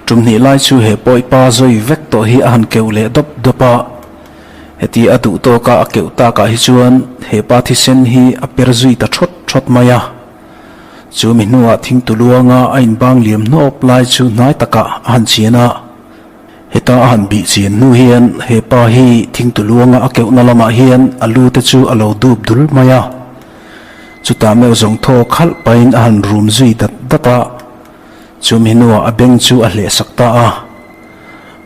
Tum hnih lai chu he pawipa zawi vek tawh hi a han keuh leh dawp dawp a. Heti a duh tawka a keuh takah hi chuan he pa thisen hi a per zui ta thawt thawt mai a. Chu mi hnuah thingtu luanga a inbang liam hnawp lai chu hnai takah a han chian a. Heta a han bih chian hnu hian he pa hi thingtu luanga a keuhna lamah hian a lu te chu a lo dup dul mai a. Chutah meuh zawng thaw khalh pahin a han rum zui dat dat a. Chumi hnuah a beng chu a hlehsak ta a.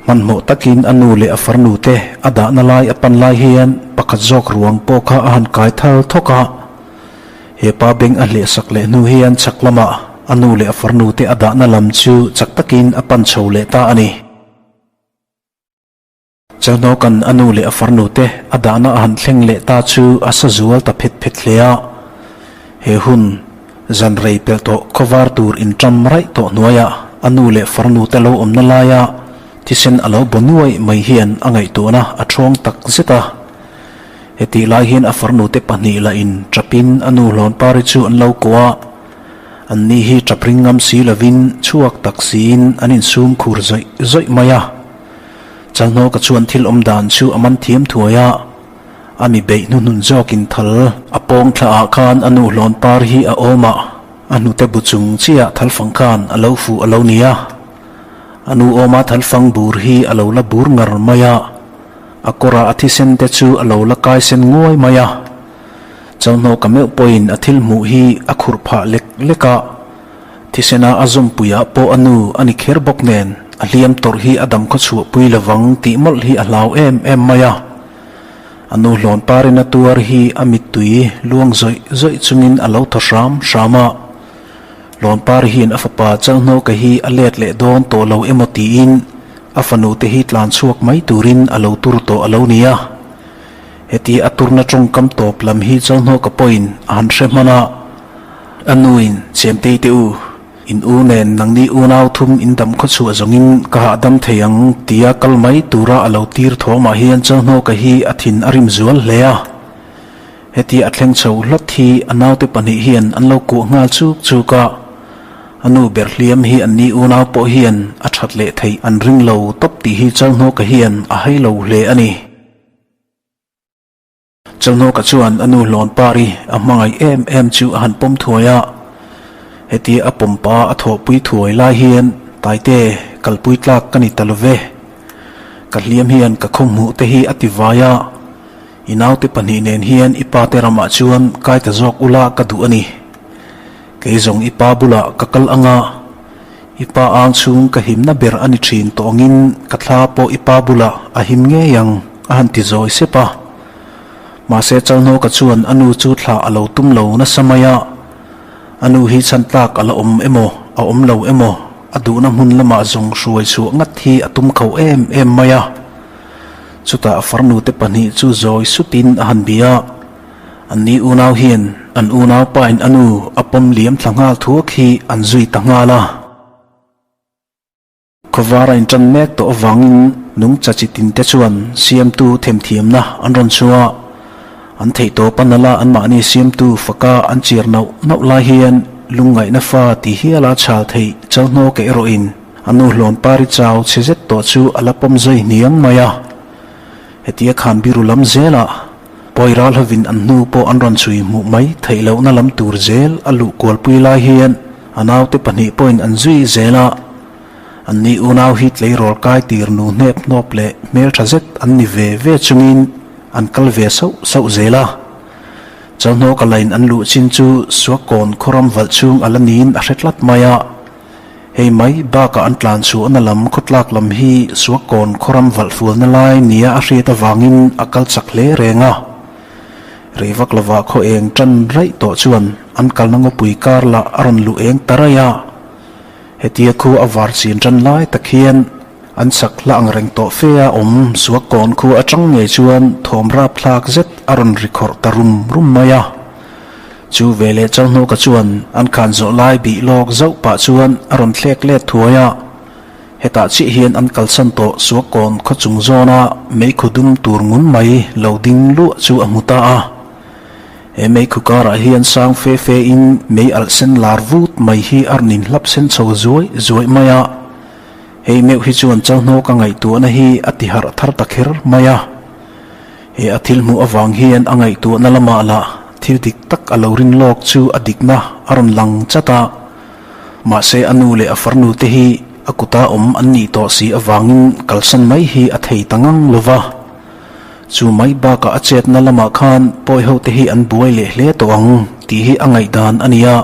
Hmanhmawh takin a nu leh a farnu te a dahna lai a pan lai hian pakhat zawk ruang pawh kha a han kai thal thawk a. He pa beng a hlehsak leh hnu hian chhak lamah a nu leh a farnu te a dahna lam chu chak takin a pan chho leh ta a ni. Chalhnawka'n a nu leh a farnu te a dahna a han thleng leh ta chu a sa zual ta phet phet hle a. He hun zan rei pelh tawh khawvar tur inṭam raih tawh hnuaiah a nu leh farnu te lo awmna laia thisen a lo baw nuai mai hian a ngaihtuahna a ṭhawng tak zet a. Hetih lai hian a farnu te pahnih lah in ṭapin a nu Hlawnpari chu an lo kuah a. An ni hi ṭap ring ngam si lovin chhuak tak siin an insum khur zawih zawih mai a. Chalhnawka chuan thil awm dan chu a man thiam thuai a, a mi beih hnuhnun zawkin thal a pawng thla ah khan a nu hlawn par hi a awm a, a hnute bu chung chiah thal fang khan a lo fuh a lo ni a. A nu awma thal fang bur hi a lo la bur ngar mai a, a kawrah a thisen te chu a lo la kai sen nguai mai a. Chalhnawka meuh pawhin a thil hmuh hi a khurh phah lek lek a. Thisena a zawmpuiah pawh a nu a ni kher bawk nen a hliam tawrh hi a dam khaw chhuahpui lovang tih mawlh hi a hlau em em mai a. A nu hlawn parin a tuar hi a mittui luang zawih zawih chungin a lo thaw hram hram a. Hlawn par hian a fapa Chalhnawka hi a let leh dawn tawh lo emaw tiin a fanu te hi tlan chhuak mai turin a lo tur tawh a lo ni a. Heti a turna tawngkam tawp lam hi Chalhnawka pawhin a han hre hman a. A nuin, Chemtei te u, in u nen nangni unau thum in dam khaw chhuah zawngin ka hahdam thei ang tia kal mai tura a lo tir thawmah hian Chalhnawka hi a thin a rim zual hle a. Hetia a thleng chho hlawt hi a naute pahnih hian an lo kuah nghal chuk chuk a. A nu ber hliam hi anni unau pawh hian a that leh theih an ring lo tawp tih hi Chalhnawka hian a hai lo hle a ni. Chalhnawka chuan a nu hlawn pari a hmangaih em em chu a han pawm thuai a, hetia a pawmpa a thawhpui thuai lai hian Taite kalpui tlak ka ni ta lo ve. Ka hliam hian ka khawhmuh te hi a ti vai a, i naute pahnih nen hian i pa te ramah chuan kai ta zawk ula ka duh a ni. Kei zawng i pa bulah ka kal anga, i pa ang chhung ka himna ber a ni thin tawh angin ka thla pawh i pa bulah a him ngei ang a han ti zawi sep a. Mahse Chalhnawka chuan a nu chu thla a lo tum lo nasa mai a, a nu hi chhan tlak a la awm emaw a awm lo emaw a duhna hmun lamah zawng hruai chhuah ngat hi a tum kho em em mai a. Chutah a farnu te pahnih chu zawi sutin a han bia a. Anni unau hian an unaupain a nu a pawm liam thla nghal thuak hi an zui ta nghal a. Khawvar a inṭan mek tawh avangin nungcha chi tinte chuan siamtu themthiamna an rawn chhuah a. An theihtawp a nala anmahni siamtu faka an chiar nauh nauh lai hian lungngaihna fa ti hiala chhal theih Chalhnawke erawhin a nu hlawn pari chau chhe zet tawh chu a la pawm zui hniang mai a. Hetia khan biru lam zelah Pawi ral hovin an hnu pawh an rawn chhui hmuh mai theih lohna lam tur zel a luh kualpui lai hian a naute pahnih pawhin an zui zel a. Anni unau hi tleirawl kai tir nu hnep hnawp leh hmeltha zet an ni ve ve chungin an kal ve sauh sauh zel a. Chalhnawka lain an luh chin chu Suakawn khawram valh chhung a la niin a hre tlat mai a. Hei mai bakah an tlan chhuahna lam khawtlak lam hi Suakawn khawram valh fualna lai nia a hriat avangin a kal chak hle reng a. Rei vak lovah khaw eng tan raih tawh chuan an kalna ngawpui kar lah a rawn luh eng ta raih a. Hetia khu a var chin tan lai tak hian an chak hla ang reng tawh fe a awm Suakawn khu atang ngei chuan thawm rapthlak zet a rawn ri khawrh ta rum rum mai a. Chu veleh Chalhnawka chuan an khan zawh lai bih lawk zauh pah chuan a rawn thlek let thuai a. Hetah chiah hian an kalsan tawh Suakawn khaw chung zawna meikhu dum tur ngun mai lo ding luah chu a hmu ta a. He meikhu karah hian sang fe fe in mei alh sen lar vut mai hi a rawn inhlap sen chho zuai zuai mai a. Hei meuh hi chuan Chalhnawka ngaihtuahna hi a ti harh thar ta kher mai a. He a thil hmuh avang hian a ngaihtuahna lamah lah thil dik tak a lo rin lawk chu a dikna a rawn lang chat a. Mahse a nu leh a farnu te hi a kuta awm an nih tawh si avangin kalsan mai hi a thei ta ngang lo va. Chu mai bakah a chetna lamah khan pawi ho te hi an buai leh hle tawh ang tih hi a ngaihdan a ni a.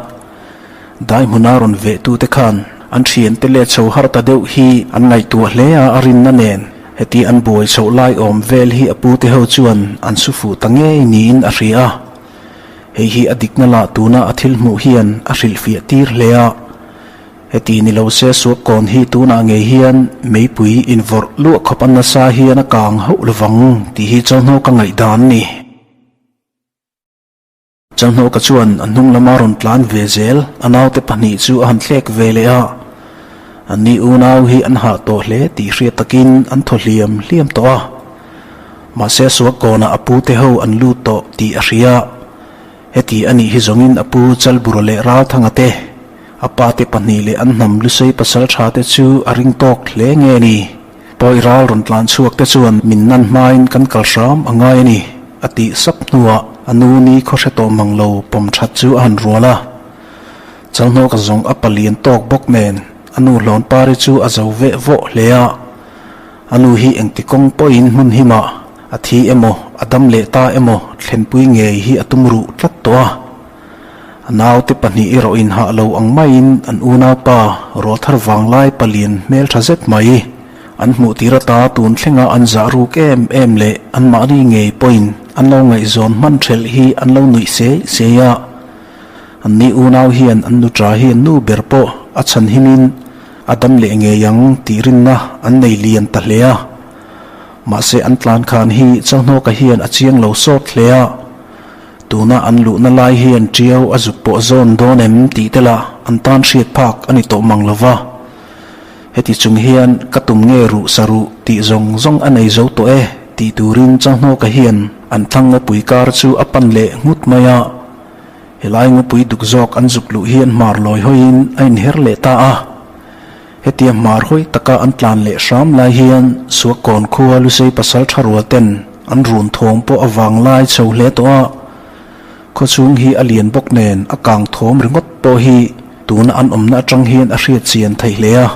Dai hmuna rawn veh tute khan an thiante let chho har ta deuh hi an ngaihtuah hle a, a rinna nen heti an buai chhoh lai awm vel hi a pute ho chuan an su fuh ta ngei niin a hria a. Hei hi a dikna lah tuna a thil hmuh hian a hrilhfiah tir hle a. Heti ni lo se Suakkawn hi tunah ngei hian meipui invawrh luah khawp a nasa hian a kang hauh lovang tih hi Chawhnaw ka ngaihdan a ni. Changhnawka chuan a hnung lama rawn tlan ve zel a naute pahnih chu a han thlek ve leh a, anni unau hi an hah tawh hle tih hriat takin an thaw hliam hliam tawh a. Mahse Suakkawnah a pute ho an lut tawh tih a hria. Heti a nih hi zawngin a pu Chalbura leh Ralthanga te, a pate pahnih leh an hnam lusei pasal tha te chu a ring tawk hle nge ni? Pawi ral rawn tlan chhuak te chuan min nan hmain kan kal hram a ngai a ni, a tih sap hnuah a nu ni khaw hre tawh mang lo pawm that chu a han rual a. Chalhnawka zawng a palian tawk bawk nen a nu hlawn pari chu a zo veh vawh hle a. A nu hi engti kawng pawhin hmun himah a thi emaw a dam leh ta emaw thlenpui ngei hi a tum ruh tlat tawh a. A naute pahnih erawh inhah lo ang maiin an unaupa Rawlthar vanglai palian hmeltha zet mai an hmuh tir ata tun thlenga an zah ruk em em leh anmahni ngei pawhin an lo ngaihzawn hman thelh hi an lo nuih sei sei a. Anni unau hian an nuṭa hi an nu ber pawh a chhan himin a dam leh ngei ang tih rinna an nei lian ta hle a. Mahse an tlan khan hi Changhnawka hian a chiang lo sawt hle a. Tuna an luhna lai hian ṭiau a zuk pawh zawn dawn em tih te lah an tan hriat phak a ni tawh mang lo va. Heti chung hian ka tum nge ruh sa ruh tih zawng zawng a nei zo tawh e tih turin Changhnawka hian an thlang ngawpui kar chu a pan leh nghut mai a. Helai ngawpui duk zawk an zuk luh hian hmar lawi hawiin a inher leh ta a. Hetia hmar hawi taka an tlan leh hram lai hian Suakkawn khua Lusei pasal tha rual ten an run thawm pawh a vang lai chho hle tawh a. Khawchhung hi a lian bawk nen a kang thawm ringawt pawh hi tuna an awmna atang hian a hriat chian thei hle a.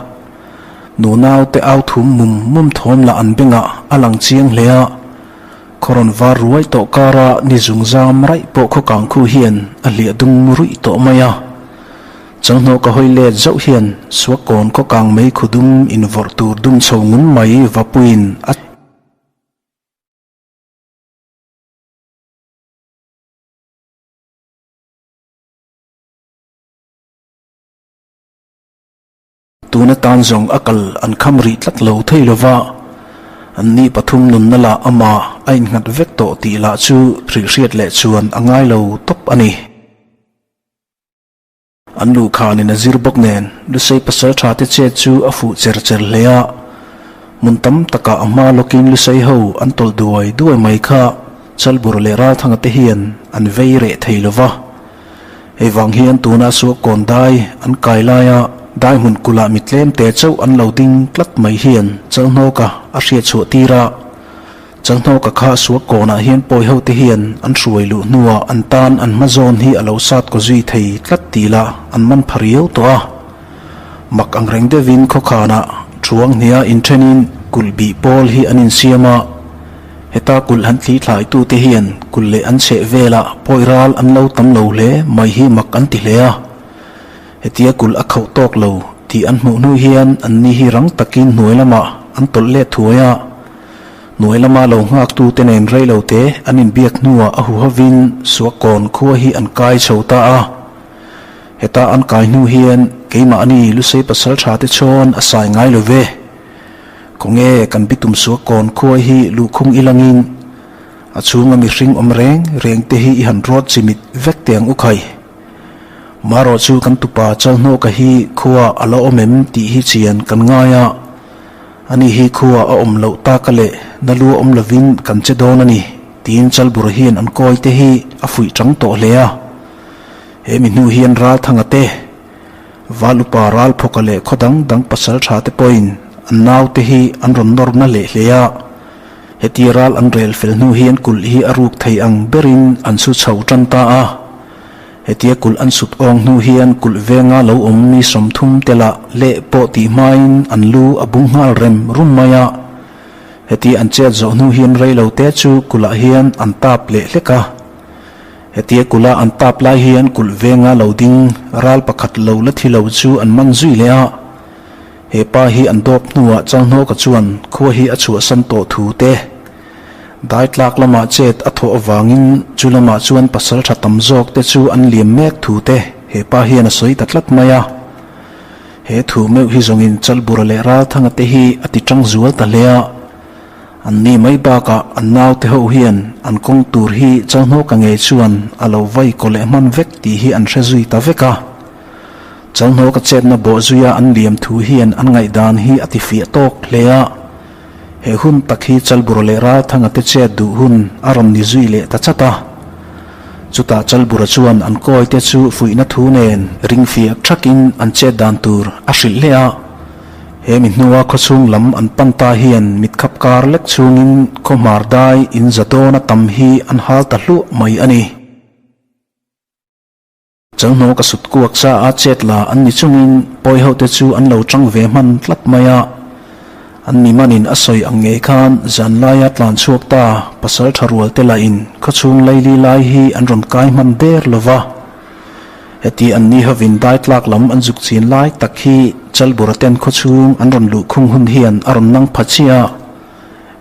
Nunau te au thum mum mum thawm lah an bengah a lang chiang hle a. Khaw rawn var ruai tawh kara ni zung zam raih pawh khaw kang khu hian a hliah dum ruih tawh mai a. Changhnawh ka hawi let zauh hian Suakkawn khaw kang mei khu dum invawrh tur dum chho ngun mai vapuiin a Tuna tan zawng a kal an kham rih tlat lo thei lo va, an ni pathum nunna lah amah a innghat vek tawh tih lah chu hrilhhriat leh chuan a ngai lo tawp a ni. An luhkhanin a zir bawk nen Lusei pasal tha te chet chu a fuh cher cher hle a, hmun tam takah a hma lawkin Lusei ho an tawlh duai duai mai kha Chalbur leh Ralthanga te hian an vei reh thei lo va. Hei vang hian tuna Suakkawn dai an kai laia dai hmun kulh ah mi tlem te chauh an lo ding tlat mai hian Chalhnawka a hriat chhuah tir a. Chalhnawka kha Suakkawnah hian pawi ho te hian an hruai luh hnuah an tan an hma zawn hi a lo sat kaw zui thei tlat tih lah an man pha riau tawh a. Mak ang reng deuhin khawkhanah thuang hnia inthenin kulh bih pawl hi an insiam a. Heta kulh han thli thlaitute hian kulh leh an chheh velah pawi ral an lo tam lo hle mai hi mak an ti hle a. Hetia kulh a khauh tawk lo tih an hmuh hnu hian anni hi rang takin hnuai lamah an tawlh let thuai a. Hnuai lama lo nghaktute nen rei lo te an inbiak hnuah a huhovin Suakkawn khua hi an kai chho ta a. Heta an kai hnu hian keimahni Lusei pasal tha te chuan a sai ngai lo ve. Khawnge kan bitum Suakkawn khua hi luhkhung ilangin a chhunga mihring awm reng reng te hi i han rawt chimit vek teh ang u khai. Marawh chu kan tupa Chalhnawka hi khua a la awm em tih hi chian kan ngai a. Ani hi khua a awm loh taka leh na lu a awm lovin kan che dawn a ni, tiin Chalbura hian an kawi te hi a fuih chang tawh hle a. He mi hnu hian Ralthanga te, Val upa Ralphawka leh khaw dang dang pasal tha te pawhin an naute hi an rawn nawr na leh hle a. Heti ral an rel fel hnu hian kulh hi a ruk thei ang berin an su chho tan ta a. Hetia kulh an sut awng hnu hian kulh venga lo awm mi 30 te lah leh pawh tih hmain an lu a bung nghal rem rum mai a. Heti an chet zawh hnu hian rei lo te chu kulhah hian an tap leh hlek a. Hetia kulha an tap lai hian kulh venga lo ding ral pakhat lo la thi lo chu an man zui leh a. He pa hi an dawp hnuah Chalhnawka chuan khua hi a chhuahsan tawh thu te, dai tlak lamah chet a thawh avangin chu lamah chuan pasal tha tam zawk te chu an liam mek thu te he pa hian a sawi ta tlat mai a. He thu meuh hi zawngin Chalbura leh Ralthanga te hi a ti tang zual ta hle a. An ni mai bakah an naute ho hian an kawng tur hi Chalhnawka ngei chuan a lo vai kaw leh hman vek tih hi an hre zui ta vek a. Chalhnawka chetna bawh zuia an liam thu hian an ngaihdan hi a tifiah tawk hle a. He hun tak hi Chalbura leh Ralthanga te chet duh hun a rawn ni zui leh ta chat a. Chutah Chalbura chuan an kawi te chu fuihna thu nen ringfiah thakin an chet dan tur a hrilh hle a. He mi hnua khawchhung lam an pan ta hian mitkhap kar lek chungin khawhmar dai in za dawna tam hi an hal ta hluah mai a ni. Chalhnawk a sut kuak sa a chet la an ni chungin pawi ho te chu an lo tang ve hman tlat mai a. An mi manin a sawi ang ngei khan zan laia tlan chhuak ta pasal tha rual te lahin khawchhung laili lai hi an rawn kai hman der lo va. Heti an ni hovin dai tlak lam an zuk chin lai tak hi Chalbura ten khawchhung an rawn luh khung hun hian a rawn nang pha chiah a.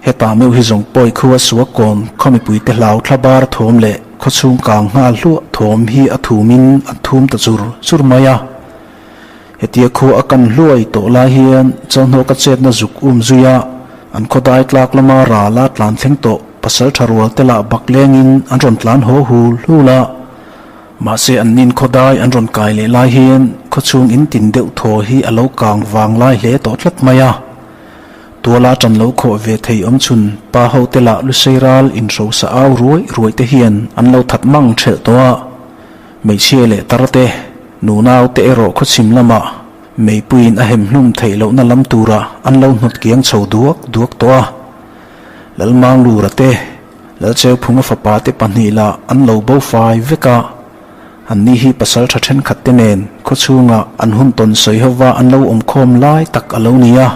Hetah meuh hi zawng pawi khu a suak kawn khaw mipuite hlau thla bar thawm leh khawchhung kang nghal hluah thawm hi a thumin a thum ta chur chur mai a. Hetia khua a kan hluai tawh lai hian Chalhnawka chetna zuk um zui a, an khawdai tlak lama ral a tlan thleng tawh pasal tha rual te lah bak lengin an rawn tlan haw hul hul a. Mahse an nin khawdai an rawn kai leh lai hian khawchhung in tin deuh thaw hi a lo kang vang lai hle tawh tlat mai a. Tuala ṭan lo khawh ve thei awm chhun pa ho te lah lusei ral inhrosa au ruai ruai te hian an lo that mang ṭhelh tawh a. Hmeichhia leh tar te, nunau te erawh khawchhim lamah meipuiin a hem hlum theih lohna lam turah an lo hnawt kiang chho duak duak tawh a. Lalmanglura te, Lalcheuphunga fapa te pahnih lah an lo bo fai vek a. Anni hi pasal tha thenkhat te nen khawchhungah an hun tawn sawi hova an lo awm khawm lai tak a lo ni a.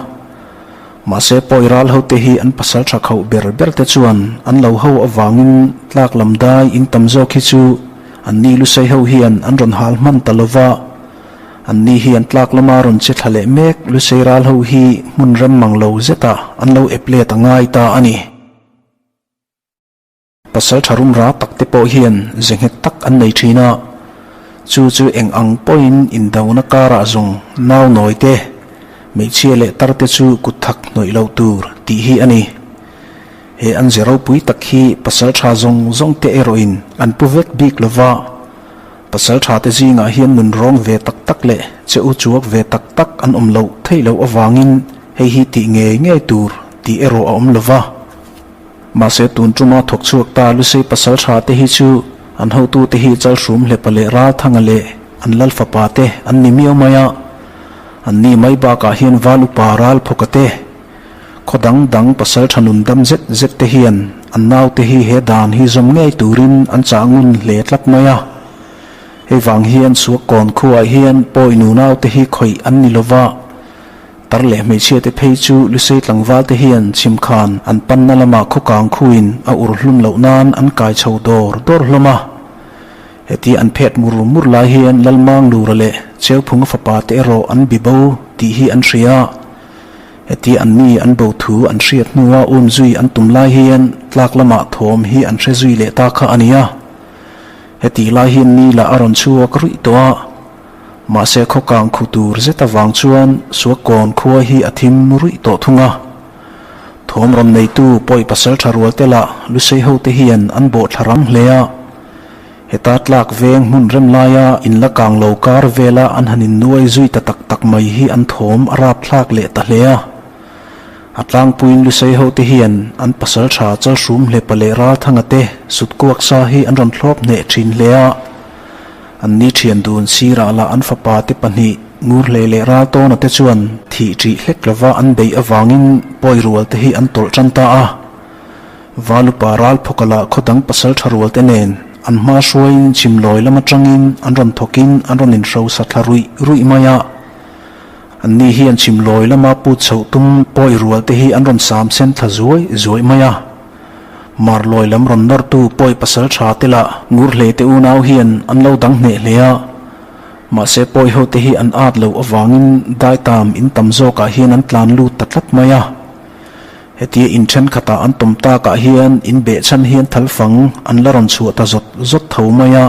Mahse pawi ral ho te hi an pasal tha khauh ber ber te chuan an lo ho avangin tlak lam dai in tam zawk hi chu anni lusei ho hian an rawn hal hman ta lova. Anni hi an tlak lama rawn che thla leh mek lusei ral ho hi hmun rem mang lo zetah an lo ep let a ngai ta a ni. Pasal tha rum ra tak te pawh hian ze nghet tak an nei thin a, chu chu eng ang pawhin indona karah zawng nau nawi te, hmeichhia leh tar te chu kut thak hnawih loh tur tih hi a ni. He an ze ropui tak hi pasal tha zawng zawng te erawhin an pu vek bik lova, pasal tha te zingah hian nun rawng ve tak tak leh che u chuak ve tak tak an awm loh theih loh avangin hei hi tih ngei ngei tur tih erawh a awm lova. Mahse tun tuma thawk chhuak ta Lusei pasal tha te hi chu an hotu te hi Chalhrum Hlepa leh Ralthanga leh an lal fapa te an ni miau mai a. An ni mai bakah hian Val upa Ral Phawka te, khaw dang dang pasal tha nun dam zet zet te hian an nau te hi he dan hi zawm ngei turin an chah ngun hle tlat mai a. Hei vang hian Suakkawn khuaah hian pawi nunau te hi khawih an ni lova. Tar leh hmeichhia te phei chu Lusei tlangval te hian chhimkhan an panna lamah khawkang khuin a ur hlum loh nan an kai chho dawr dawr hlawm a. Heti an phet mur mur lai hian Lalmang Lura leh Cheuphunga fapa te erawh an bi bo tih hi an hria. Heti an ni an bo thu an hriat hnua um zui an tum lai hian tlak lamah thawm hi an hre zui leh ta kha a nia. Heti lai hian ni lah a rawn chhuak ruih tawh a. Mahse khawkang khu tur zet avang chuan Suakkawn khua hi a thim ruih tawh thung a. Thawm rawn neitu pawi pasal tha rual te lah Lusei ho te hian an bawh thla rang hle a. Heta tlak veng hmun rem laia in la kang lo kar vela an han innuai zui ta tak tak mai hi an thawm a rap thlak leh ta hle a. A tlangpuiin Lusei ho te hian an pasal tha Chalhrum Hlepa leh Ralthanga te sutkuak sa hi an rawn thlawp hneh thin hle a. An ni thian dun sirah lah an fapa te pahnih Ngurhlei leh Raltawna te chuan thih ṭih hlek lova an beih avangin pawi rual te hi an tawlh ṭan ta a. Valupa Ralphawka lah khaw dang pasal ṭha rual te nen an hma hruaiin chimlawi lam aṭangin an rawn thawkin an rawn inhrosa thla ruih ruih mai a. Anni hian chimlawi lama put chhoh tum pawi rual te hi an rawn sam sen thla zuai zuai mai a. Marlawi lam rawn nawrtu pawi pasal ṭha te lah Ngurhlei te unau hian an lo dang hneh hle a. Mahse pawi ho te hi an at loh avangin daitam in tam zawkah hian an tlan lut ta tlat mai a. Hetia in thenkhatah an tawm takah hian in behchhan hian thalfang an la rawn chhuah ta zawt zawt tho mai a.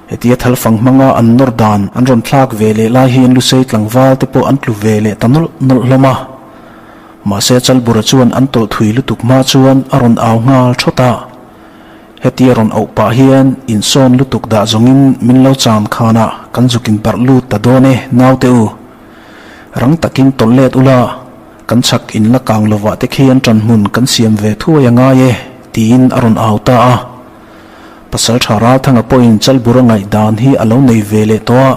Hetia thalfang hmanga an nawr dan an rawn thlak ve leh lai hian Lusei tlangval te pawh an tlu ve leh ta nawlh nawlh hlawm a. Mahse Chalbura chuan an tawlh thui lutuk hma chuan a rawn au nghal thawt a. Hetia rawn auh pah hian insawn lutuk dah zawngin min lo chan khanah kan zuk inbarh lut ta dawn e naute u. Rang takin tawlh let ula, kan chhak in la kang lovah te khian ṭan hmun kan siam ve thuai a ngai e tiin a rawn au ta a. Pasalṭha Ralthanga pawhin Chalbura ngaihdan hi a lo nei ve leh tawh a.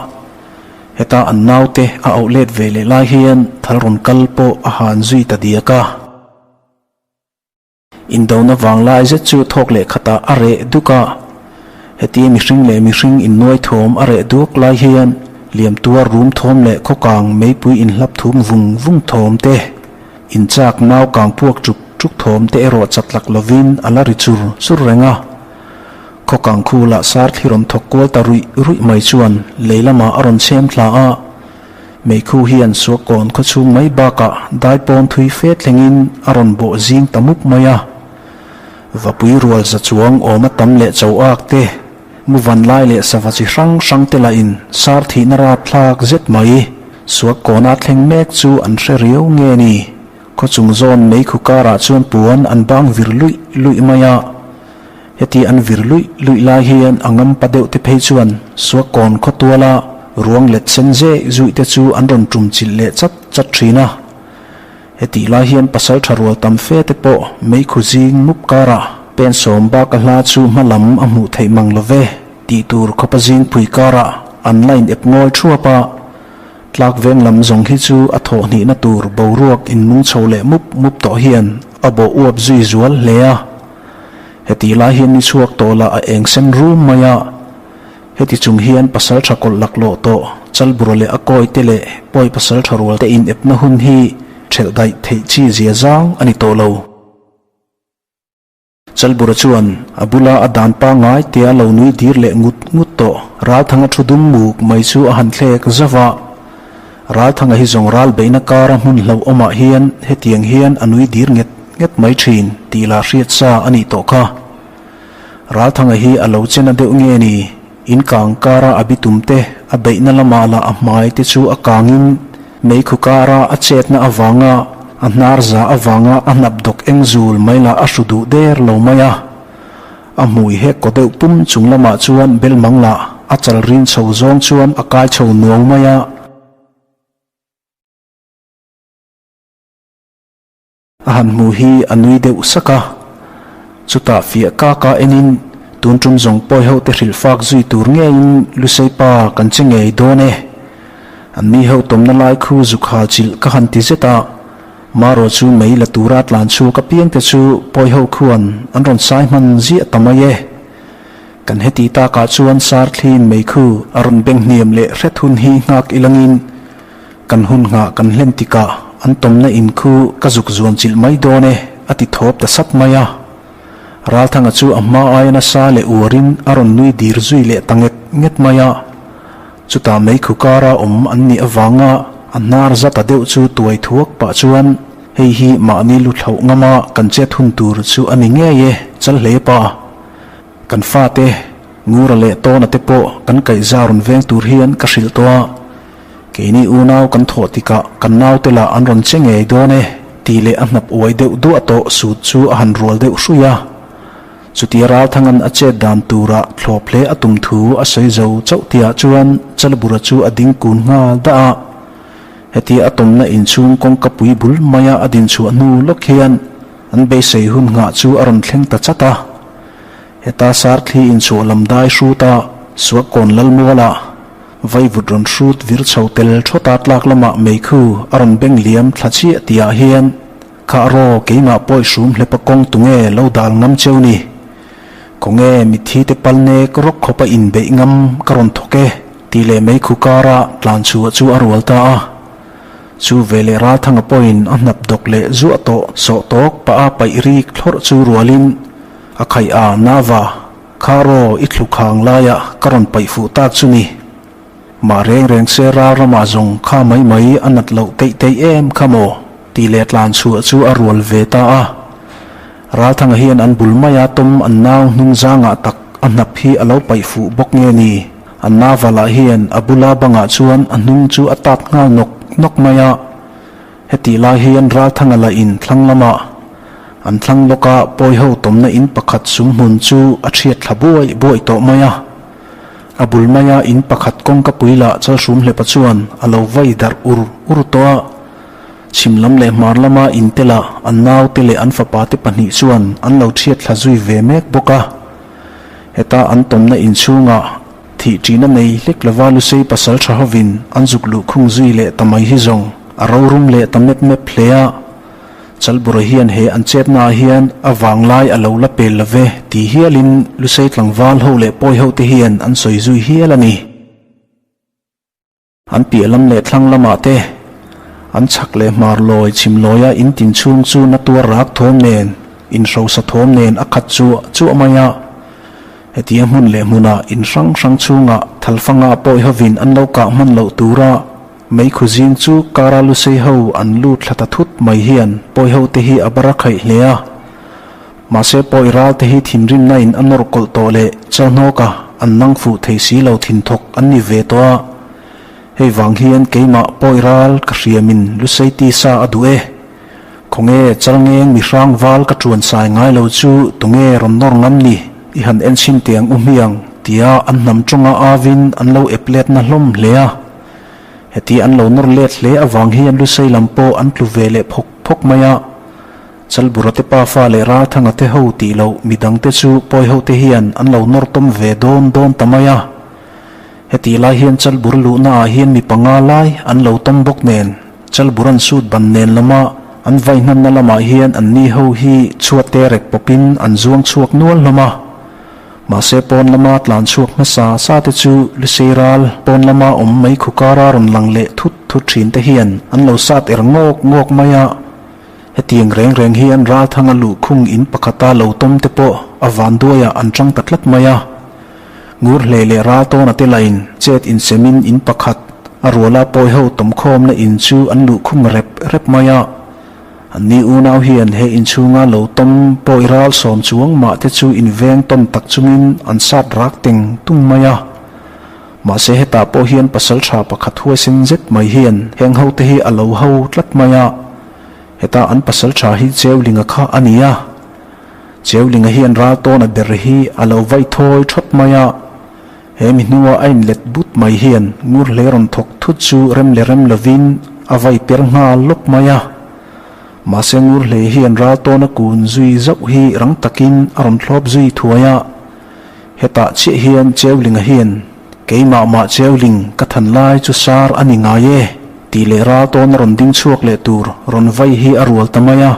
Heta an naute a auh let ve leh lai hian thal rawn kal pawh a han zui ta diak a. Indona vang lai zet chu thawk leh khatah a reh duk a. Hetia mihring leh mihring innuai thawm a reh duak lai hian liamtuar rum thawm leh khawkang meipui inhlap thum vung vung thawm te, inchak nau kang puak chuk chuk thawm te erawh chatlak lovin a la ri chur chur reng a. Khawkang khulah sar thli rawn thawk kual ta ruih ruih mai chuan lei lamah a rawn chhem thla a. Meikhu hian Suakawn khawchhung mai bakah daipawn thui fe thlengin a rawn bawh zing ta mup mai a. Vapui rual za chuang awm a tam leh cho ak te, muvan lai leh sava chi hrang hrang te lahin sar thihna rapthlak zet mai Suakawna thleng mek chu an hre riau nge ni? Khawchung zawn meikhu karah chuan puan an bang vir luih luih mai a. Heti an vir luih luih lai hian a ngampa deuh te phei chuan Suakawn khawtuala ruang let sen zeh zuih te chu an rawn tum chilh leh chat chat thin a. Hetih lai hian pasal tha rual tam fe te pawh meikhu zing mup karah pen sawm bak a hla chu hma lam a hmuh theih mang lo ve tih tur khawpa zing phui karah an la in ep ngawi thuap a. Tlak veng lam zawng hi chu a thawh hnihna tur boruak inmung chho leh mup mup tawh hian a bawh uap zui zual hle a. Heti lai hian ni chhuak tawh lah a eng sen rum mai a. Heti chung hian pasal tha kawlh laklawh tawh Chalbura leh a kawi te leh pawi pasal tha rual te inepna hun hi thelh daih theih chi zia zang a ni tawh lo. Chalbura chuan a bula a dan pangngai tia lo nui dir leh ngut ngut tawh Ralthanga thu dum muk mai chu a han thlek zauh a. Ralthanga hi zawng ral beihna kara hmun hlauhawmah hian hetiang hian a nui dir nget nget mai thin tih lah hriat sa a nih tawh kha. Ralthanga hi a lo chena deuh nge ni? In kang kara a bitum te, a beihna lamah lah a hmai te chu a kangin meikhu kara a chetna avanga a hnar za avanga a hnap dawk eng zul mai lah a hru duh der lo mai a. A hmui hek kaw deuh pum chung lamah chuan belmang lah a chal rin chho zawng chuan a kai chho nuau mai a. A han hmu hi a nui deuh sak a, chutah fiah kak a enin tun tum zawng pawi ho te hrilh fak zui tur ngeiin Lusei pa kan che ngei dawn e. An ni ho tawmna lai khu zuk hal chilh ka han ti zet a, marawh chu mei la tura tlan chhuak apiang te chu pawi ho khuan an rawn sai hman ziah ta mai e. Kan heti takah chuan Sarthliin mei khu a rawn beng hniam leh hret hun hi nghak ilangin Kan hun nghah kan hlen tikah an tawmna in khu ka zuk zuan chilh mai dawn e, a ti thawp ta sap mai a. Ralthanga chu a hma aia nasa leh uarin a rawn nui dir zui leh ta nget nget mai a. Chutah meikhu kara awm an nih avanga a hnar za ta deuh chu tuai thuak pah chuan, Hei hi mahni lu thlauh ngama kan chet hun tur chu a ni ngei e, chal hle pa. Kan fate, Ngura leh Tawna te pawh kan kaihza rawn veng tur hian ka hrilh tawh a. Keini unau kan thawh tikah kan naute lah an rawn che ngei dawn e tih leh a hnap uai deuh duah tawh sut chu a han rual deuh hruih a. Chutia Ralthanga'n a chet dan turah thlawp hle a tum thu a sawi zo chauh tihah chuan Chalbura chu a ding kun nghal dah a. Hetia a tawmna inchhung kawngka pui bul maia a din chhuah hnu lawk hian an beisei hun nghah chu a rawn thleng ta chat a. Heta Sarthli inchhuah lam dai hruta Suakkawn Lalmualah. Vaivut rawn hrut vir chho tel thawt a tlak lamah meikhu a rawn beng liam thla chiah tihah hian Kha raw keimah pawi hrum hlepa kawng tunge lo dal ngam cheu ni? Khawnge mitthi te pal nek rawk khawpa inbeih ngam ka rawn thawk e tih leh meikhu kara tlan chhuah chu a rual ta a. Chu veleh Ralthanga pawhin a hnap dawk leh zuah tawh sawh tawk pah a paih rik thlawrh chu rualin a khaih a, Nava, kha raw i thlu khang laiah ka rawn paih fuh tak chu ni. Mah reng reng se ral ramah zawng kha mai mai a nat loh teih teih em kha maw? tih leh tlan chhuah chu a rual ve ta a. Ralthanga hian an bul maia tawm an nau hnung zangah tak a hnap hi a lo paih fuh bawk nge ni? An navalah hian a bula bangah chuan a hnung chu a tat nghal nawk nawk mai a. Hetih lai hian Ralthanga lah in thlang lamah an thlang lawka pawiho tawmna in pakhat sumhmun chu a thiat thla buai buai tawh mai a. A bul maia in pakhat kawngka pui lah Chalhrum hlepa chuan a lo vai darh ur ur tawh a. Chhim lam leh hmar lama in te lah an naute leh an fapa te pahnih chuan an lo thiat thla zui ve mek bawk a. Heta an tawmna inchhungah thih ṭihna nei hlek lova Lusei pasal ṭha hovin an zuk luh khung zui leh ta mai hi zawng a rorum leh ta mep mep hle a. Chalbura hian he an chetnaah hian a vanglai a lo la pel love ti hialin Lusei tlangval ho leh pawi ho te hian an sawi zui hial a ni. An piah lam leh thlang lamah te, an chhak leh hmar lawi chhim lawia in tin chhung chu na tuar rak thawm nen, in hrosa thawm nen a khat chuah chuah mai a. Hetia hmun leh hmunah in hrang hrang chhungah thalfanga pawi hovin an lo kah hman loh tura meikhu zing chu kara lusei ho an lut thla ta thut mai hian pawi ho te hi a bar a khaih hle a. Mahse pawi ral te hi thinrimna in a nawr kawlh tawh leh chauhnawka an nang fuh thei si lo thinthawk an ni ve tawh a. Hei vang hian keimah pawi ral ka hriamin Lusei tisa a duh e. Khawnge chalngeng mihrang val ka tuan sai ngai lo chu tunge rawn nawr ngam ni i han en chhin tiang u hmiang tia an hnam tawnga avin an lo ep letna hlawm hle a. Heti an lo nawr let hle avang hian Lusei lam pawh an tlu ve leh phawk phawk mai a. Chalbura te pafa leh Ralthanga te ho tih loh midang te chu pawi ho te hian an lo nawr tawm ve dawn dawn ta mai a. Hetih lai hian Chalbur luhna ah hian mi panga lai an lo tawm bawk nen Chalbur an sut ban nen lama an vai hnanna lamah hian an ni ho hi chhuat te rek pawpin an zuang chhuak nual hlawm a. Mahse pawn lama tlan chhuak hmasa sa te chu Lusei ral pawn lama awm mai khukara rawn lang leh thut thut thin te hian an lo sat er ngawk ngawk mai a. Hetiang reng reng hi an ralthanga luhkhung in pakhata lo tawm te pawh a vanduaiah an chang ta tlat mai a. Ngur hlei leh ral tawna te lain chet insemin in pakhat a ruala pawi ho tawmkhawmna in chu an luhkhung rep rep mai a. Anni unau hian he inchhunga lo tawm pawi ral sawm chuang mah te chu inveng tawn tak chungin an sat rak teng tung mai a. Mahse hetah pawh hian pasal tha pakhat huaisen zet mai hian heng hote hi a lo ho tlat mai a. Heta an pasal tha hi Cheulinga kha a ni a, Cheulinga hian ral tawna ber hi a lo vai thawi thawt mai a, he mi hnua a inlet but mai hian ngur hle rawn thawk thut chu rem leh rem lovin a vai per nghal lawp mai a. Mahse ngur hle hian ral tawna kun zui zauh hi rang takin a rawn thlawp zui thuai a, hetah chiah hian Cheulinga hian Keimah mah Cheuling ka than lai chu sar a ni ngai e, tih leh ral tawn a rawn ding chhuak leh tur rawn vai hi a rual ta mai a.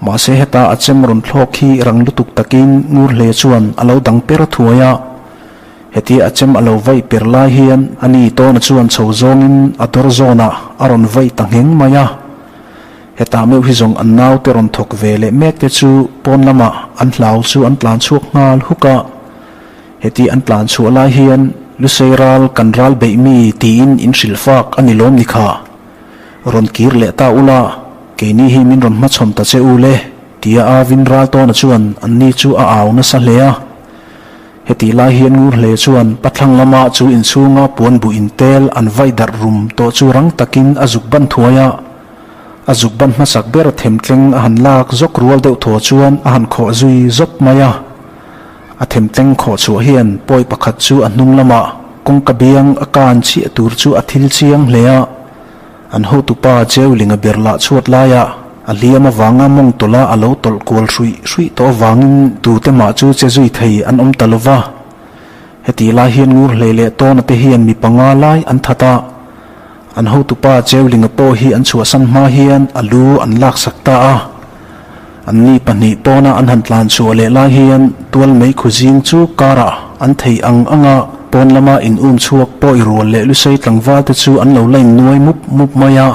Mahse heta a chem rawn thlawk hi rang lutuk takin ngur hle chuan a lo dang per thuai a. Hetia a chem a lo vai per lai hian a ni tawna chuan chho zawngin a dawr zawnah a rawn vai ta ngheng mai a. Hetah meuh hi zawng an naute rawn thawk ve leh mek te chu pawn lamah an hlau chu an tlan chhuak nghal huk a. Heti an tlan chhuah lai hian Lusei ral kan ral beih mi tiin in hrilh fak a ni lawm ni kha. Rawn kir leh ta ula, keini hi min rawn hmachhawn ta che u le, tia Avin Raltawna chuan anni chu a au nasa hle a. Heti lai hian ngur hle chuan pathlang lama chu inchhunga puan buh intel an vaih darh rum tawh chu rang takin a zuk ban thuai a. A zuk ban hmasak ber themtleng a han lak zawk rual deuh thaw chuan a han khawh zui zawk mai a. A themtleng khawh chhuah hian pawi pakhat chu a hnung lamah kawngka biang a kan chhiah tur chu a thil chiang hle a. An hotupa Cheulinga ber lah chhuat laiah a hliam avanga mawng tawlha a lo tawlh kual hruih hruih tawh avangin tute mah chu che zui thei an awm ta lo va. Hetih lai hian ngur hlei leh tawna te hian mi panga lai an that a, an hotupa Cheulinga pawh hi an chhuahsan hma hian a lu an laksak ta a. Anni pahnih pawna an han tlan chhuah leh lai hian tual mei khu zing chu karah an thei ang anga pawn lama in um chhuak pawi rual leh lusei tlangval te chu an lo la innuai mup mup mai a.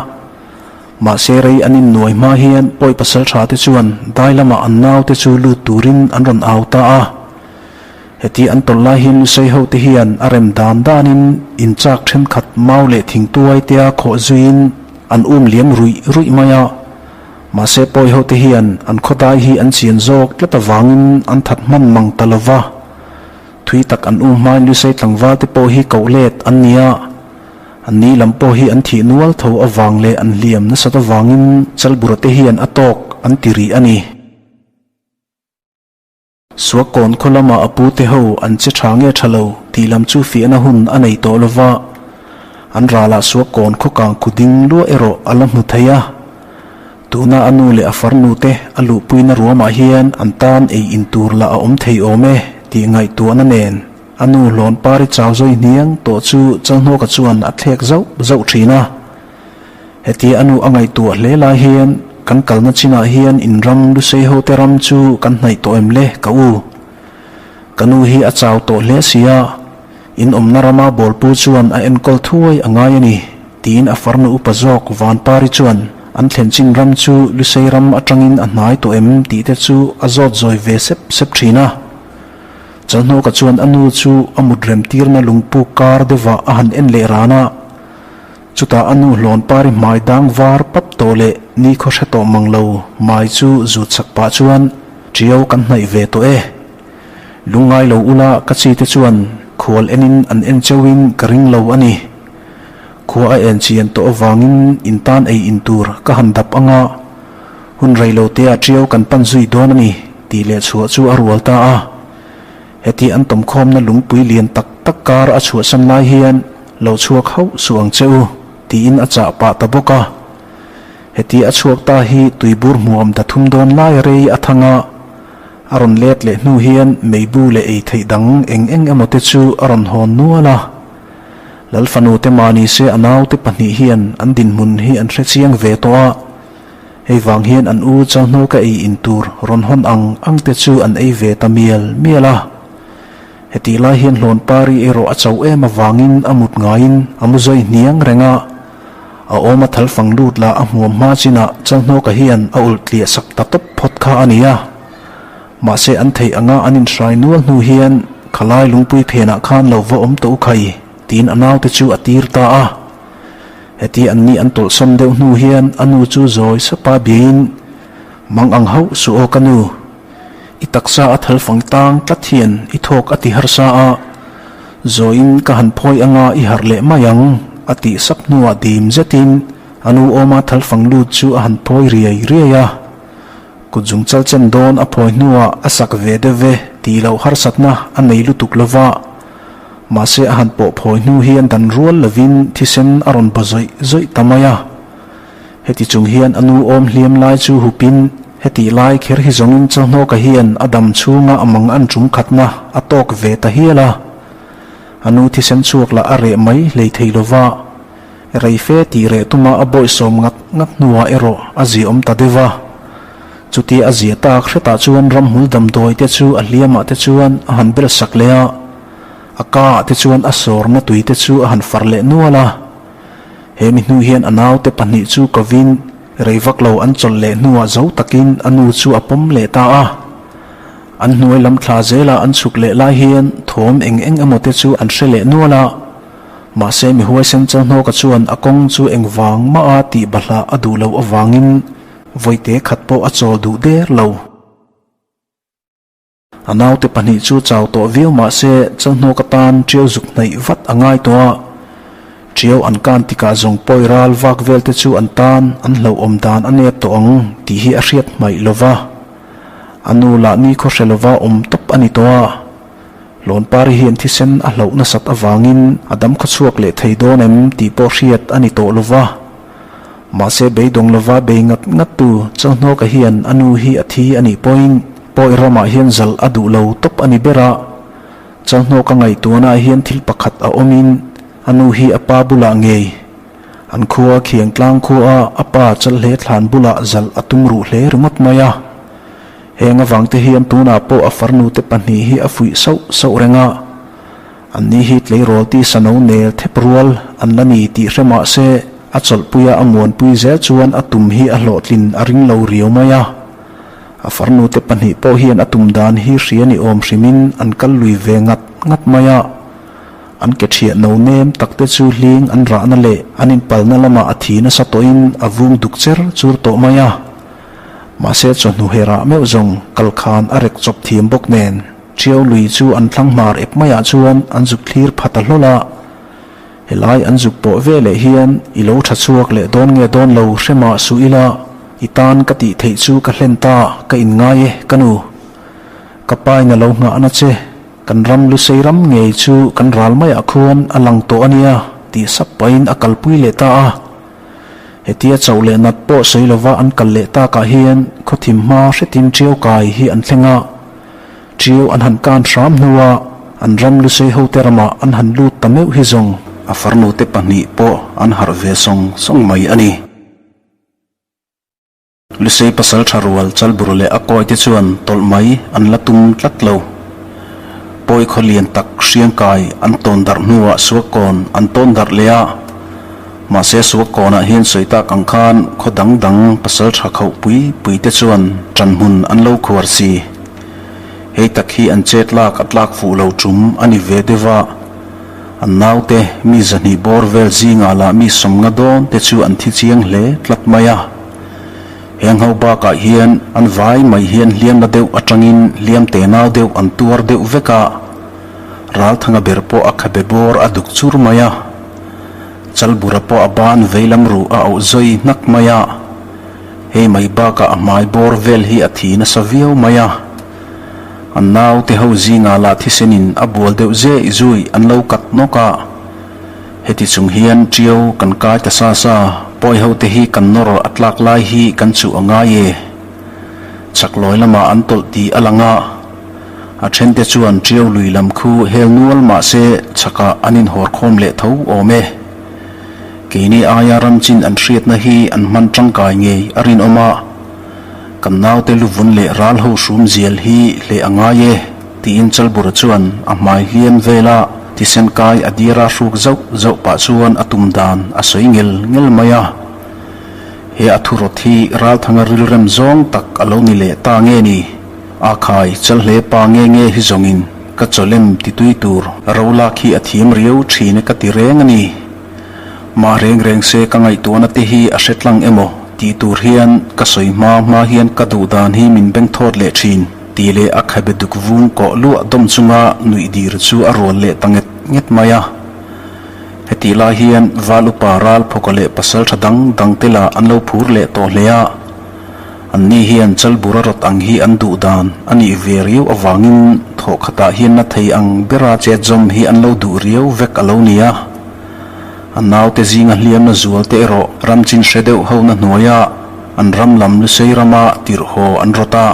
Mahse rei an innuai hma hian pawi pasal tha te chuan dai lamah an nau te chu lut turin an rawn au ta a. Heti an tawlh lai hian lusei ho te hian a rem dan danin in chak thenkhat mau leh thingtuai tea khawh zuiin an um liam ruih ruih mai a. Mahse pawi ho te hian an khawdai hi an chian zawk tlat avangin an that hman mang ta lo va. Thui tak an um hmain Lusei tlangval te pawh hi koh let an ni a. An ni lam pawh hi an thih nual tho avang leh an hliam nasat avangin Chalbura te hian a tawk an ti rih a ni. Suakkawn khaw lama a pute ho an che tha nge tha lo tih lam chu fiahna hun a nei tawh lo va, an ralah Suakkawn khaw kang khu ding luah erawh a la hmu thei a. Tuna a nu leh a farnu te a luhpuina ruamah hian an tan ei in tur lah a awm thei awm e tih ngaihtuahna nen a nu hlawn pari chau zawi hniang tawh chu Chalhnawka chuan a thlek zauh zauh thin a. Hetia a nu a ngaihtuah hle lai hian kan kalna chinah hian in ram Lusei hote ram chu kan hnaih tawh em le ka u? Ka nu hi a chau tawh hle si a, in awmna rama bawlpu chuan a enkawl thuai a ngai a ni, tiin a farnu upa zawk Vanpari chuan an thlen chin ram chu Lusei ram atangin a hnai tawh em tih te chu a zawt zawi ve sep sep thin a. Chalhnawka chuan a nu chu a mut rem tirna lungpu kar deuhah a han en leh ran a. Chutah a nu hlawn pari hmai dang var pap tawh leh ni khaw hre tawh mang lo mai chu zut chak pah chuan Ṭiau kan hnaih ve tawh e. Lungngai lo ula ka chi te chuan khual enin an en cheuhin ka ring lo a ni. Khua a en chian tawh avangin in tan ei in tur ka han dap anga hun rei lo tea Ṭiau kan pan zui dawn a ni tih leh chhuah chu a rual ta a. Heti an tawmkhawmna lungpui lian tak tak kar a chhuahsan lai hian Lo chhuak hauh suh ang che u, tiin a chah pah ta bawk a. Heti a chhuak ta hi tuibur hmuam ta thum dawn lai rei a thang a, a rawn let leh hnu hian meibu leh ei theih dang eng eng emaw te chu a rawn hawn nual a. Lal fanu te mah ni se a naute pahnih hian an dinhmun hi an hre chiang ve tawh a, hei vang hian an u chauhnaw ka ei in tur rawn hawn ang ang te chu an ei ve ta mial mial a. Hetih lai hian hlawn pari erawh a chauh em avangin a mut ngaiin a mu zawi hniang reng a, a awm a thal fang lut lah a hmuam hma chinah Chalhnawka hian a ulh tliah sak ta tawp phawt kha a ni a. Mahse an theih anga an inhrai nual hnu hian khalai lungpui phenah khan lo va awm tawh u khai tiin a naute chu a tir ta a. Heti an ni an tawlhsawn deuh hnu hian a nu chu zawi sapa biain mang ang hauh suh aw ka nu. I taksa a thal fang tang tlat hian i thawk a ti harsa a, Zawiin ka han phawi anga i harh leh mai ang, a tih sap hnuah dim zetin a nu awma thal fang lut chu a han phawi riai riai a. Kut zung chal chen dawn a phawi hnuah a sak ve deuh ve tih loh harsatna a nei lutuk lova, mahse a han pawh phawi hnu hian dan rual lovin thisen a rawn ba zawih zawih ta mai a. Heti chung hian a nu awm hliam lai chu hupin hetih lai kher hi zawngin Chalhnawka hian a dam chhunga a mang an tum khatna a tawk ve ta hial a. A nu thisen chhuak lah a reh mai hlei thei lova, rei fe tih reh tuma a bawihsawm ngat ngat hnuah erawh a ziaawm ta deuh a. Chutia a zia tak hretah chuan ramhmul damdawi te chu a hliamah te chuan a han bel sak leh a, a ka ah te chuan a sawrna tui te chu a han far leh nual a. He mi hnu hian a naute pahnih chu kovin rei vak lo an chawlh leh hnuah zo takin a nu chu a pawm leh ta a. An hnuai lam thla zela an chhuk leh lai hian thawm eng eng emaw te chu an hre leh nual a. Mahse mi huaisen Chalhnawka chuan a kawng chu eng vang mah a tih bahlah a duh loh avangin vawite khat pawh a chawl duh der lo. A naute pahnih chu chau tawh viau mah se Chalhnawk atan ṭiau zuk hnaih vat a ngai tawh a. Ṭiau an kan tikah zawng pawi ral vak vel te chu an tan an hlauhawm dan a nep tawh ang tih hi a hriat hmaih lo va. A nu lah ni khaw hre lova awm tawp a ni tawh a. Hlawnpari hian thisen a hlauh nasat avangin a dam khaw chhuak leh thei dawn em tih pawh hriat a ni tawh lo va. Mahse beidawng lova bei ngat ngat tu Chalhnawka hian a nu hi a thi a nih pawhin pawi ramah hian zal a duh lo tawp a ni ber a. Chalhnawka ngaihtuahnaah hian thil pakhat a awmin a nu hi a pa bulah ngei an khua khiang tlang khua a pa Chalhle thlan bulah zalh a tum ruh hle ringawt mai a. Heng avangte hian tunah pawh a farnute pahnih hi a fuih sauh sauh reng a. Anni hi tleirawl ti sano nel thep rual an la ni tih hre mah se a chawlhpuia a muanpui zel chuan a tum hi a hlawhtlin a ring lo riau mai a. A farnute pahnih pawh hian a tum dan hi hria ni awm hrimin an kal lui ve ngat ngat mai a. An ke thiah no nem takte chu hling an rahna leh an inpalna lamah a thi nasa tawhin a vung duk cher chur tawh mai a. Mahse chawhnu herah meuh zawng kal khan a rek chawp thiam bawk nen. Ṭiau lui chu an thlang hmar ep maiah chuan an zuk thlir pha ta hlawl a. Helai an zuk pawh ve leh hian i lo ṭha chhuak leh dawn nge dawn lo hre mah suh ila, i tan ka tih theih chu ka hlen ta, ka inngai e, ka nu. Ka pain a lo nghahna che, kan ram lusei ram ngei chu kan ral maiah khuan a lang tawh a nia, tih sap pahin a kalpui leh ta a. Hetia chauh leh nat pawh sawi lova an kal leh takah hian khawthim hma hretin ṭiau kai hi an thleng a. Ṭiau an han kan hram hnua an ram lusei hote ramah an han lut ta meuh hi zawng a farnute pahnih pawh an harh ve sawng sawng mai a ni. Lusei pasal tha rual Chalbur leh a kawite chuan tawlh mai an la tum tlat lo. Pawi khaw lian tak hriangkai an tawn darh hnuah Suakkawn an tawn darh leh a. Mahse Suakkawnah hian sawi tak ang khan khaw dang dang pasal tha khauh pui pui te chuan ṭan hmun an lo khuar si. Hei tak hi an chet lak a tlak fuh lo ṭum a ni ve deuh a. An naute mi zahnih bawr vel zingah lah mi sawmnga dawn te chu an thi chiang hle tlat mai a. Heng ho bakah hian an vai mai hian hliamna deuh atangin hliam te nau deuh an tuar deuh vek a. Ralthanga ber pawh a khabe bawr a duk chur mai a. Chalbura pawh a ban veilam ruh a auh zawi hnak mai a. Hei mai bakah a hmai bawr vel hi a thi nasa viau mai a. An naute ho zingah lah thisenin a bual deuh zeh zui an lo kat nawk a. Heti chung hian ṭiau kan kai ta sa sa, pawi ho te hi kan nawr a tlak lai hi kan chuh a ngai e. Chaklawi lamah an tawlh tih a lang a. A ṭhente chuan ṭiau lui lam khu hel nual mah se chhakah an inhawr khawm leh tho awm e. Keini aia ram chin an hriatna hi an hman ṭangkai ngei a rinawm a. Kan naute luvun leh ral ho hrum zial hi hleh a ngai e, tiin Chalbura chuan a hmai hliam vela thisen kai a dira hruk zauh zauh pah chuan a tum dan a sawi ngel ngel mai a. He a thurawt hi Ralthanga rilrem zawng tak a lo ni leh ta nge ni? A khai Chalhle pa nge nge hi zawngin ka chawlem titui tur ro lak hi a thiam riau thin e ka ti reng a ni. Mah reng reng se ka ngaihtuahna te hi a hre tlang emaw tih tur hian ka sawi hma hma hian ka duh dan hi min beng thawt leh thin tih leh a khabe duk vung kawh luah dawm chunga nuih dir chu a rual leh ta nget nget mai a. Hetih lai hian Val upa ral phawka leh pasal tha dang dang te lah an lo phur leh tawh hle a. Anni hian Chalbura rawt ang hi an duh dan a nih ve riau avangin thawh khatah hian na thei ang bera chet zawm hi an lo duh riau vek a lo ni a. A naute zinga hliamna zual te erawh ram chin hre deuh ho na hnuaia an ram lam Lusei rama tirh haw an rawt a.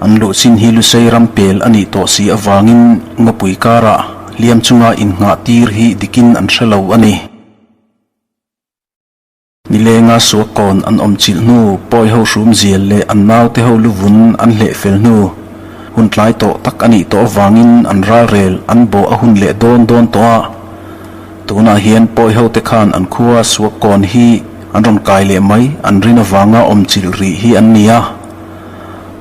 An luh chin hi Lusei ram pel a nih tawh si avangin ngawpui karah hliam chunga innghah tir hi dikin an hre lo a ni. Nilenga suakkawn an awm chilh hnu, pawi ho hrum zial leh an naute ho luvun an hleh fel hnu, hun tlai tawh tak a nih tawh avangin an ralrel an bawh a hun leh dawn dawn tawh a. Tunah hian pawi ho te khan an khua suakkawn hi an rawn kai leh mai an rin avanga awm chilh rih hi an ni a.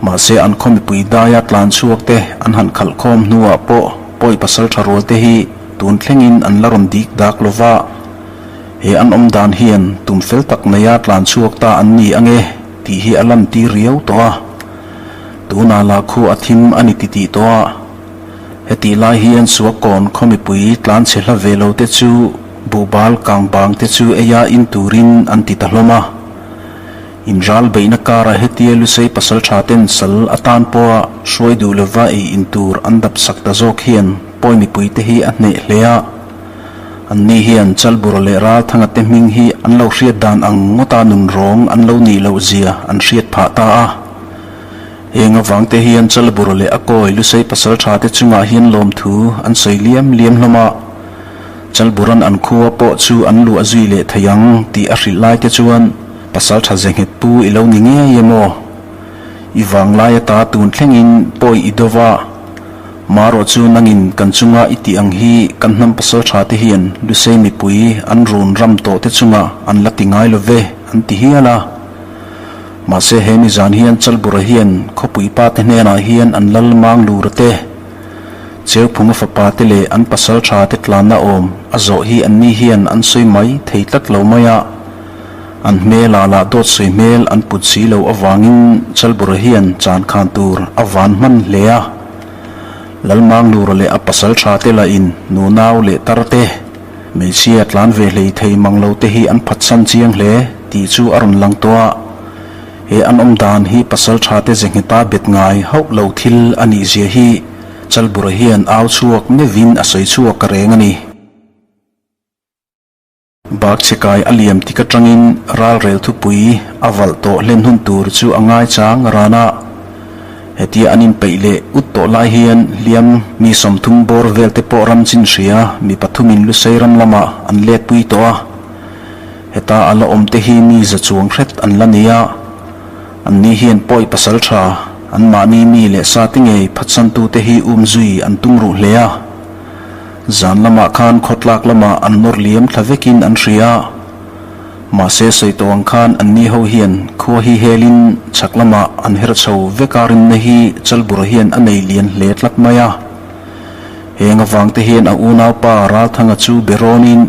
Mahse an khaw mipui daia tlan chhuak te an han khalh khawm hnuah pawh pawi pasal tha rual te hi tun thlengin an la rawn dik dak lova. He an awm dan hian tum fel tak neia tlan chhuak ta an ni ange tih hi a lan tir riau tawh a. Tunah lah khu a thim a ni titih tawh a. Hetih lai hian Suakkawn khaw mipui tlan chhe hla ve lo te chu buhbal kang bang te chu eia in turin an ti ta hlawm a. In ral beihna kara hetia Lusei pasal tha ten sal atan pawha hruai duh lova ei in tur an dap sak ta zawk hian pawi mipui te hi a hneh hle a. Anni hian Chalbura leh Ralthanga te hming hi an lo hriat dan ang ngawta nun rawng an lo nih loh zia an hriat phah ta a. Heng avang te hian Chalbur leh a kawi Lusei pasaltha te chungah hian lawmthu an sawi liam liam hlawm a. Chalburan an khua pawh chu an luah zui leh thei ang tih a hrilh lai te chuan pasaltha ze nghet pu i lo ni ngei em aw? I vanglai ata tun thlengin pawi i do va, marawh chu nangin kan chunga i tih ang hi kan hnam pasaltha te hian Lusei mipui an run ram tawh te chungah an la ti ngai lo ve an ti hial a. Mahse he mi zan hian Chalbura hian khawpui pa te hnenah hian an lal mang lura te, Cheuphunga fapa te leh an pasal tha te tlanna awm a zawh hi anni hian an sawi mai thei tlat lo mai a. An hmelah lah dawt sawi hmel an put si lo avangin Chalbura hian chan khan tur a van hman hle a. Lalmanglura leh a pasal tha te lahin nunau leh tar te, Hmeichhia tlan ve hlei thei mang lo te hi an phatsan chiang hle tih chu a rawn lang tawh a. He an awm dan hi pasal tha te ze ngheta bet ngai hauh lo thil a nih zia hi Chalbura hian au chhuak meuhin a sawi chhuak reng a ni. Bakchhekai a liam tik atangin ralrel thupui a valh tawh hlen hun tur chu a ngaichang ran a. Hetia an inpeih leh ut tawh lai hian hliam mi 30 bawr vel te pawh ram chin hria mi pathumin Lusei ram lamah an letpui tawh a. Heta a la awm te hi mi za chuang hret an la ni a. Anni hian pawi pasal tha, anmahni mi leh sa te ngei phatsantu te hi umzui an tum ruh hle a. Zan lamah khan khawtlak lamah an nawr liam thla vekin an hria a. Mahse sawi tawh ang khan anni ho hian khua hi helin chhak lamah an her chho vek a rinna hi Chalbura hian a nei lian hle tlat mai a. Heng avang te hian a unaupa Ralthanga chu be rawnin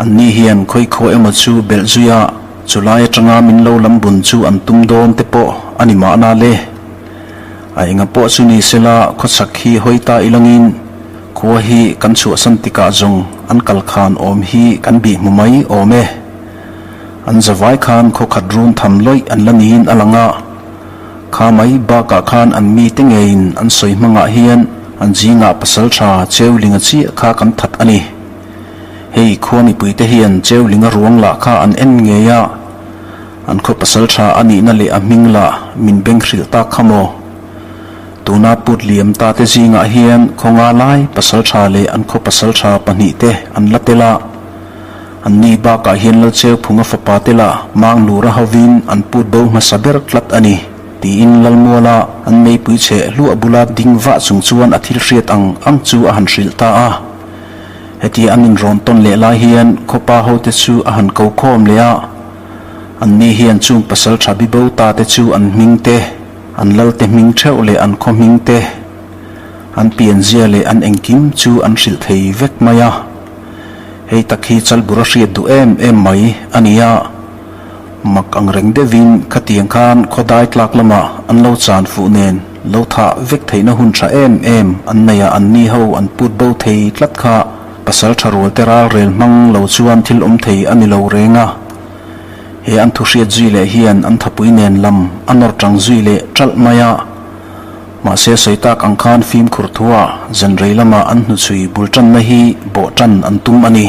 anni hian khawi khaw emaw chu belh zui a, chulai atanga min lo lam bun chu an tum dawn te pawh a ni mahna le. A enga pawh chu ni sela khawchhak hi hawi ta ilangin khua hi kan chhuahsan tikah zawng an kal khan awm hi kan bih hmu mai awm e. An zavai khan khaw khat run tham lawih an la niin a lang a. Kha mai bakah khan an mite ngeiin an sawi hmangah hian an zingah pasal tha Cheulinga chiah kha kan that a ni. Hei khua mipuite hian Cheulinga ruang lah kha an en ngei a. An khaw pasal tha a nihna leh a hming lah min beng hrilh tak kha maw? Tuna put liam ta te zingah hian khaw nga lai pasal tha leh an khaw pasal tha pahnihte an la tel a. Anni bakah hian Lalcheuphunga fapa te lah Manglura hovin an put bo hmasa ber tlat a ni, tiin Lalmuala an meipui chhe hluah bula ding vah chung chuan a thil hriat ang ang chu a han hrilh ta a. Hetia an inrawn tawn leh lai hian khawpa hote chu a han ko khawm leh a. Anni hian chung pasal tha bibo ta te chu an hming te, an lalte hming theuh leh an khaw hming te, an pianzia leh an engkim chu an hrilh thei vek mai a. Hei tak hi Chalbura hriat duh em em mai a ni a. Mak ang reng deuhin khatiang khan khawdai tlak lamah an lo chan fuh nen lo thah vek theihna hun tha em em an nei a anni ho an put bo thei tlat kha pasal tha rual te ral rel hmang lo chuan thil awm thei a ni lo reng a. He an thu hriat zui leh hian an thapui nen lam a nawr tang zui leh ṭalh mai a. Mahse sawi tak ang khan fimkhur thua zan rei lama an hnuchhui bul ṭanna hi bawh ṭan an tum a ni.